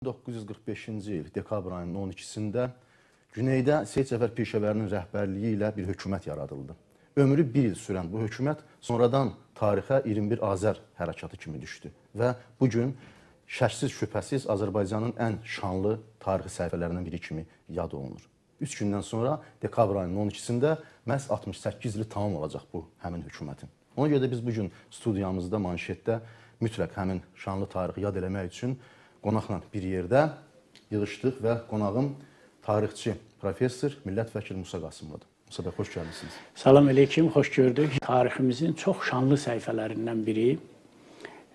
1945-ci il dekabr ayının 12-sində Güneydə Seyid Cəfər Pişəvərinin rəhbərliyi ilə bir hökumət yaradıldı. Ömrü bir il sürən bu hökumət sonradan tarixə 21 Azər hərəkatı kimi düşdü və bu gün şəksiz şübhəsiz Azərbaycanın ən şanlı tarixi səhifələrindən biri kimi yad olunur. 3 gündən sonra dekabr ayının 12-sində məhz 68 ili tamam olacaq bu həmin hökumətin. Ona görə də biz bu gün studiyamızda manşetdə mütləq həmin şanlı tarixi yad eləmək üçün qonaqla bir yerdə yığışdıq və qonağım tarixçi, professor, millət vəkili Musa Qasımlıdır. Musa bəy, xoş gəlmisiniz. Salam əleykum, xoş gördük. Tariximizin çox şanlı səhifələrindən biri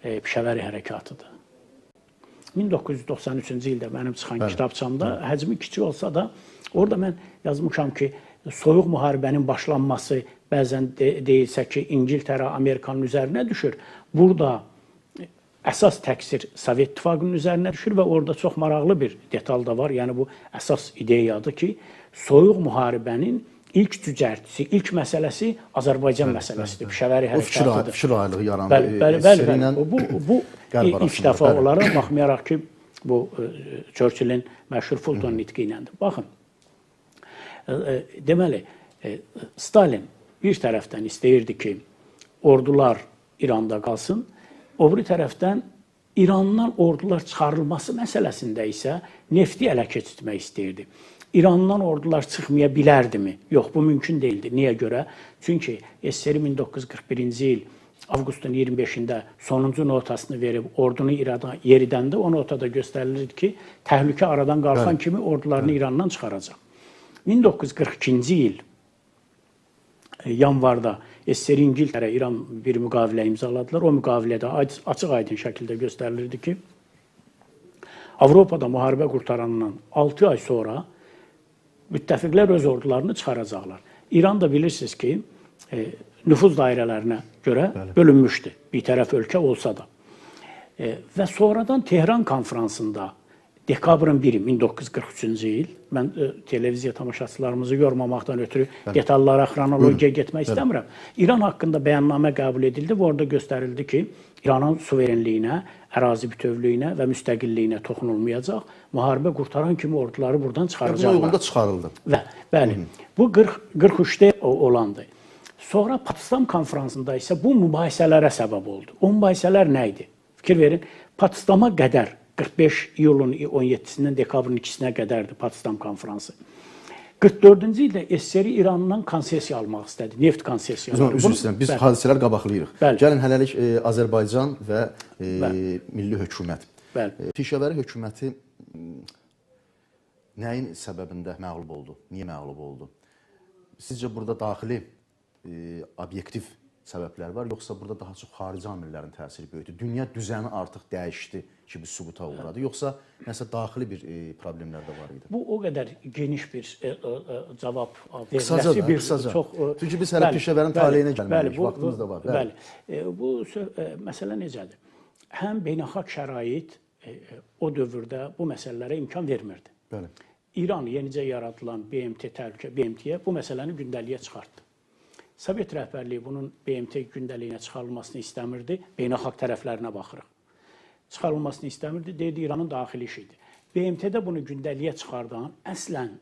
Pişəvəri hərəkatıdır. 1993-cü ildə mənim çıxan kitabçamda həcmi kiçik olsa da, orada mən yazmışam ki, soyuq müharibənin başlanması bəzən deyilsə ki, İngiltərə Amerikanın üzərinə düşür. Burada əsas təqsir Sovet İttifaqının üzərinə düşür və orada çox maraqlı bir detal da var. Yəni bu əsas ideyadır ki, soyuq müharibənin ilk cücərtisi, ilk məsələsi Azərbaycan məsələsidir, Pişəvəri hərəkatıdır. O fikir ayrılığı yarandı. Bəli, bəli, bəli. Bu ilk dəfə olaraq, baxmayaraq ki, bu Churchillin məşhur Fulton nitqi iləndir. Baxın, deməli, Stalin bir tərəfdən istəyirdi ki, ordular İranda qalsın, o biri tərəfdən İrandan ordular çıxarılması məsələsində isə nefti ələ keçirtmək istəyirdi. İrandan ordular çıxmaya bilərdimi? Yox, bu mümkün deyildi. Niyə görə? Çünki SSR 1941-ci il avqustun 25-də sonuncu notasını verib ordunu İrana yeridəndə o notada göstərilirdi ki, təhlükə aradan qalxan kimi ordularını İrandan çıxaracaq. 1942-ci il yanvarda SSR İngiltərə İran bir müqavilə imzaladılar. O müqavilədə açıq aydın şəkildə göstərilirdi ki, Avropada müharibə qurtarandan 6 ay sonra müttəfiqlər öz ordularını çıxaracaqlar. İran da bilirsiniz ki, nüfuz dairələrinə görə bölünmüşdü, bir tərəf ölkə olsa da. Və sonradan Tehran konfransında dekabrın 1-i 1943-cü il, mən televiziya tamaşaçılarımızı yormamaqdan ötürü detallara, xronologiyaya getmək istəmirəm. İran haqqında bəyannamə qəbul edildi və orada göstərildi ki, İranın suverenliyinə, ərazi bütövlüyünə və müstəqilliyinə toxunulmayacaq. Müharibə qurtaran kimi orduları buradan çıxaracaqlar. Buna uyğun da çıxarıldı. Və, bəli, bu 43-də olandı. Sonra Potsdam konfransında isə bu mübahisələrə səbəb oldu. O mübahisələr nə idi? Fikir verin, Potsdama qədər 45 iyulun 17-sindən dekabrın 2-sinə qədərdir Potsdam konfransı. 44-cü ildə SSR İrandan konsesiya almaq istədi, neft konsesiyaları. Üzr istəyirəm, biz hadisələr qabaqlayırıq. Gəlin hələlik Azərbaycan və milli hökumət. Pişəvəri hökuməti nəyin səbəbində məğlub oldu? Niyə məğlub oldu? Sizcə burada daxili obyektiv səbəblər var, yoxsa burada daha çox xarici amillərin təsiri böyükdür? Dünya düzəni artıq dəyişdi ki, bu sübuta uğradı, yoxsa nəsə daxili bir problemlər də var idi? Bu o qədər geniş bir cavab verilməsi bir qısaca. Çox, çünki biz hələ Pişəvərin taleyinə gəlməliyik, vaxtımız da var. Bəli, bu məsələ necədir? Həm beynəlxalq şərait o dövrdə bu məsələlərə imkan vermirdi. Bəli. İran yenicə yaradılan BMT təhlükə, BMT-yə bu məsələni gündəliyə çıxartdı. Sovet rəhbərliyi bunun BMT gündəliyinə çıxarılmasını istəmirdi. Beynəlxalq tərəflərinə baxırıq. Çıxarılmasını istəmirdi, deyirdi İranın daxili işi idi. BMT-də bunu gündəliyə çıxardan əslən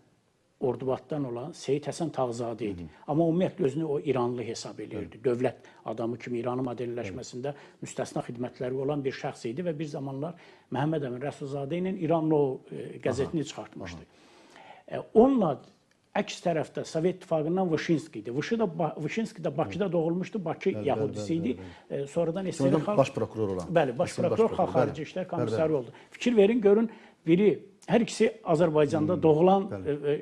Ordubaddan olan Seyid Həsən Tağızadə idi. Amma ümumiyyətlə özünü o İranlı hesab eləyirdi. Dövlət adamı kimi İranın modelləşməsində müstəsna xidmətləri olan bir şəxs idi və bir zamanlar Məhəmməd Əmin Rəsulzadə ilə İranlı o qəzetini çıxartmışdı. Onunla əks tərəfdə Sovet İttifaqından Vışinski idi. Vışinski də Bakıda doğulmuşdu, Bakı yahudisi idi. Sonradan SSR baş prokuror olan. Bəli, baş prokuror, Xalq Xarici İşlər Komissarı oldu. Fikir verin, görün, biri, hər ikisi Azərbaycanda doğulan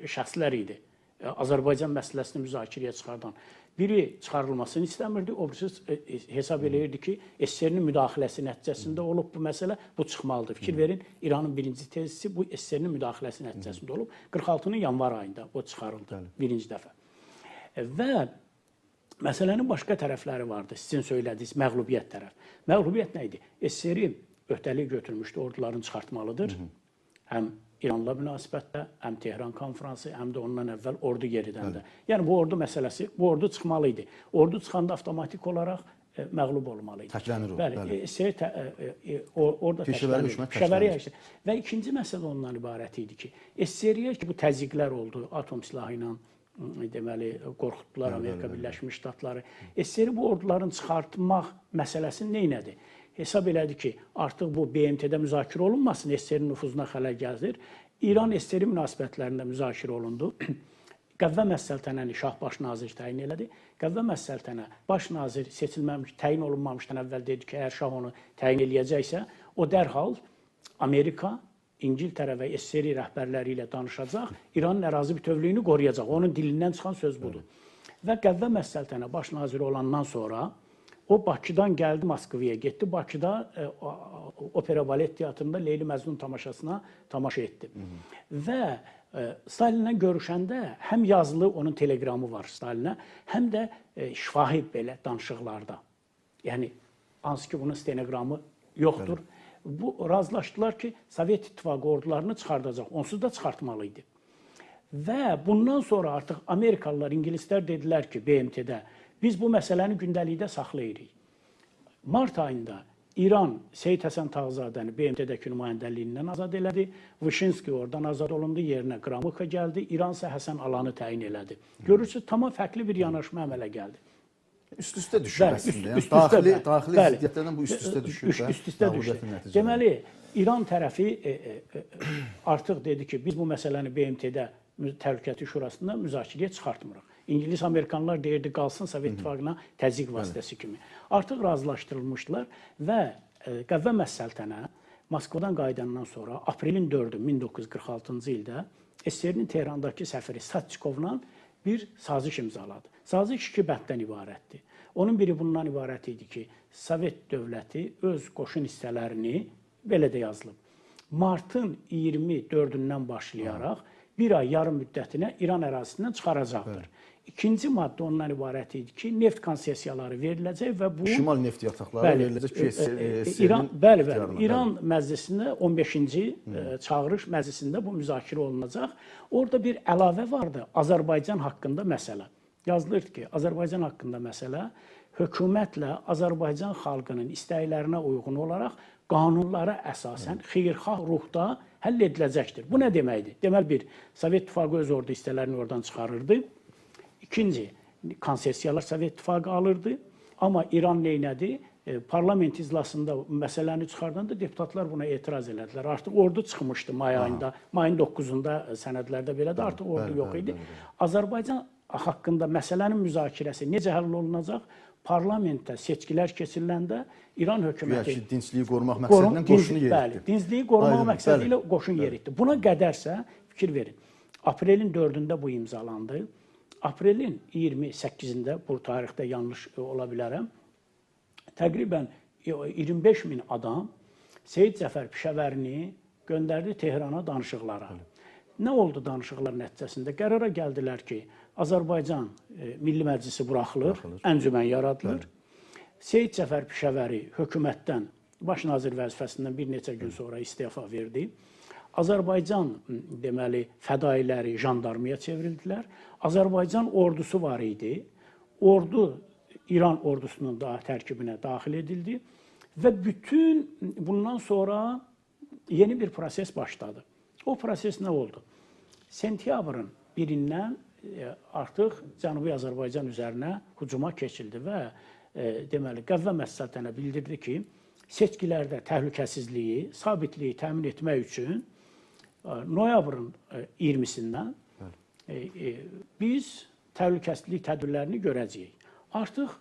şəxslər idi. Azərbaycan məsələsini müzakirəyə çıxardan. Biri çıxarılmasını istəmirdi, o birisi hesab eləyirdi ki, SSR-nin müdaxiləsi nəticəsində olub bu məsələ, bu çıxmalıdır. Fikir verin, İranın birinci tezisi bu SSR-nin müdaxiləsi nəticəsində olub. 46-nın yanvar ayında o çıxarıldı birinci dəfə. Və məsələnin başqa tərəfləri vardı, sizin söylədiyiniz məğlubiyyət tərəf. Məğlubiyyət nə idi? SSR öhdəlik götürmüşdü, ordularını çıxartmalıdır. Həm İranla münasibətdə, həm Tehran konfransı, həm də ondan əvvəl ordu yeridəndə. Yəni bu ordu məsələsi, bu ordu çıxmalı idi. Ordu çıxanda avtomatik olaraq məğlub olmalı idi. Təklənir o. Bəli, SSR orada təklənir. Pişəvəri hökumət. Və ikinci məsələ ondan ibarət idi ki, SSR-yə ki, bu təzyiqlər oldu atom silahı ilə, deməli, qorxutdular Amerika Birləşmiş Ştatları. SSR bu orduların çıxartmaq məsələsini nə elədi? Hesab elədi ki, artıq bu BMT-də müzakirə olunmasın, SSR-in nüfuzuna xələl gəlir. İran-SSR münasibətlərində müzakirə olundu. Qəvvam əs-Səltənəni şah baş nazir təyin elədi. Qəvvam əs-Səltənə baş nazir seçilməmiş, təyin olunmamışdan əvvəl dedi ki, əgər şah onu təyin eləyəcəksə, o dərhal Amerika, İngiltərə və SSR rəhbərləri ilə danışacaq, İranın ərazi bütövlüyünü qoruyacaq. Onun dilindən çıxan söz budur. Və Qəvvam əs-Səltənə baş naziri olandan sonra o Bakıdan gəldi Moskvaya, getdi. Bakıda Opera Balet Teatrında Leyli Məcnun tamaşasına tamaşa etdi. Və Stalinlə görüşəndə həm yazılı onun teleqramı var Stalinə, həm də şifahi belə danışıqlarda. Yəni, hansı ki bunun stenoqramı yoxdur. Bəli. Bu, razılaşdılar ki, Sovet İttifaqı ordularını çıxardacaq. Onsuz da çıxartmalı idi. Və bundan sonra artıq Amerikalılar, İngilislər dedilər ki, BMT-də biz bu məsələni gündəlikdə saxlayırıq. Mart ayında İran Seyid Həsən Tağızadəni BMT-dəki nümayəndəliyindən azad elədi. Vışinski oradan azad olundu, yerinə Qramıka gəldi. İran isə Həsən Alanı təyin elədi. Görürsünüz, tamam fərqli bir yanaşma əmələ gəldi. Üst-üstə düşür əslində. Yəni, daxili ziddiyyətlərdən bu üst-üstə düşür. Üst-üstə düşür. Deməli, İran tərəfi artıq dedi ki, biz bu məsələni BMT-də Təhlükəsizlik Şurasında müzakirəyə çıxartmırıq. İngilis, Amerikanlar deyirdi, qalsın Sovet İttifaqına təzyiq vasitəsi kimi. Artıq razılaşdırılmışdılar və Qəvvam əs-Səltənə Moskvadan qayıdandan sonra aprelin 4-ü 1946-cı ildə SSR-nin Tehrandakı səfiri Satçikovla bir saziş imzaladı. Saziş iki bənddən ibarətdir. Onun biri bundan ibarət idi ki, Sovet dövləti öz qoşun hissələrini, belə də yazılıb, martın 24-ündən başlayaraq bir ay yarım müddətinə İran ərazisindən çıxaracaqdır. Bəli. İkinci maddə ondan ibarət idi ki, neft konsesiyaları veriləcək və bu... Şimal neft yataqları veriləcək ki, İran, bəli, bəli. İran məclisində 15-ci çağırış məclisində bu müzakirə olunacaq. Orada bir əlavə vardı, Azərbaycan haqqında məsələ. Yazılırdı ki, Azərbaycan haqqında məsələ hökumətlə Azərbaycan xalqının istəklərinə uyğun olaraq qanunlara əsasən xeyirxah ruhda həll ediləcəkdir. Bu nə deməkdir? Deməli, bir, Sovet İttifaqı öz ordu hissələrini oradan çıxarırdı. İkinci, konsesiyalar Sovet İttifaqı alırdı. Amma İran neynədi? Parlament iclasında məsələni çıxardanda deputatlar buna etiraz elədilər. Artıq ordu çıxmışdı may ayında. Mayın 9-unda sənədlərdə belədir, artıq ordu yox idi. Azərbaycan haqqında məsələnin müzakirəsi necə həll olunacaq? Parlamentdə seçkilər keçiriləndə İran hökuməti... Güya ki, dincliyi qorumaq məqsədi ilə qoşunu yeritdi. Bəli, dincliyi qorumaq məqsədi ilə qoşun yeritdi. Buna qədərsə, fikir verin, aprelin 4-ündə bu imzalandı. Aprelin 28-də, bu tarixdə yanlış ola bilərəm, təqribən 25 min adam Seyid Cəfər Pişəvərini göndərdi Tehrana danışıqlara. Nə oldu danışıqlar nəticəsində? Qərara gəldilər ki, Azərbaycan Milli Məclisi buraxılır, əncümən yaradılır. Seyid Cəfər Pişəvəri hökumətdən, baş nazir vəzifəsindən bir neçə gün sonra istefa verdi. Azərbaycan deməli, fədailəri jandarmaya çevrildilər. Azərbaycan ordusu var idi. Ordu İran ordusunun da tərkibinə daxil edildi və bütün bundan sonra yeni bir proses başladı. O proses nə oldu? Sentyabrın 1-dən artıq Cənubi Azərbaycan üzərinə hücuma keçildi və deməli, Qəvvam əs-Səltənə bildirdi ki, seçkilərdə təhlükəsizliyi, sabitliyi təmin etmək üçün noyabrın 20-sindən biz təhlükəsizlik tədbirlərini görəcəyik. Artıq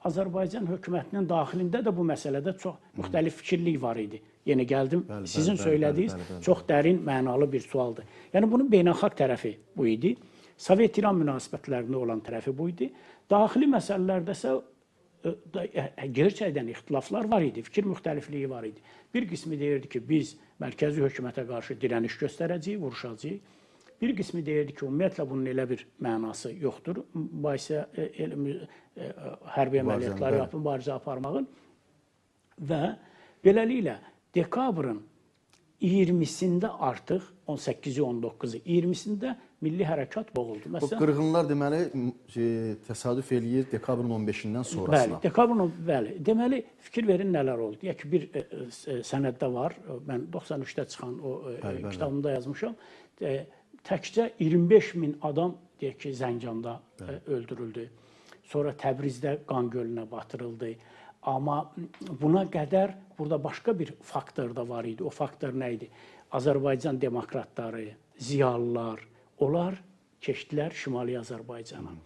Azərbaycan hökumətinin daxilində də bu məsələdə çox müxtəlif fikirlik var idi. Yenə gəldim, sizin söylədiyiniz çox dərin, mənalı bir sualdır. Yəni, bunun beynəlxalq tərəfi bu idi. Sovet-İran münasibətlərində olan tərəfi bu idi. Daxili məsələlərdə isə gerçəkdən ixtilaflar var idi, fikir müxtəlifliyi var idi. Bir qismi deyirdi ki, biz mərkəzi hökumətə qarşı dirəniş göstərəcəyik, vuruşacağıq. Bir qismi deyirdi ki, ümumiyyətlə bunun elə bir mənası yoxdur. Mübahisə, hərbi əməliyyatları yapın, mübarizə aparmağın. Və beləliklə, dekabrın 20-sində artıq 18-i, 19-u, 20-sində milli hərəkat boğuldu. Məsələn, bu qırğınlar deməli təsadüf eləyir dekabrın 15-dən sonrasına. Bəli, dekabrın, bəli. Deməli fikir verin nələr oldu. Deyək ki, bir sənəddə var. Mən 93-də çıxan o bəli, bəli. Kitabımda yazmışam. Təkcə 25 min adam deyək ki, Zəncanda öldürüldü. Sonra Təbrizdə qan gölünə batırıldı. Amma buna qədər burada başqa bir faktor da var idi. O faktor nə idi? Azərbaycan demokratları, ziyalılar, onlar keçdilər Şimali Azərbaycana.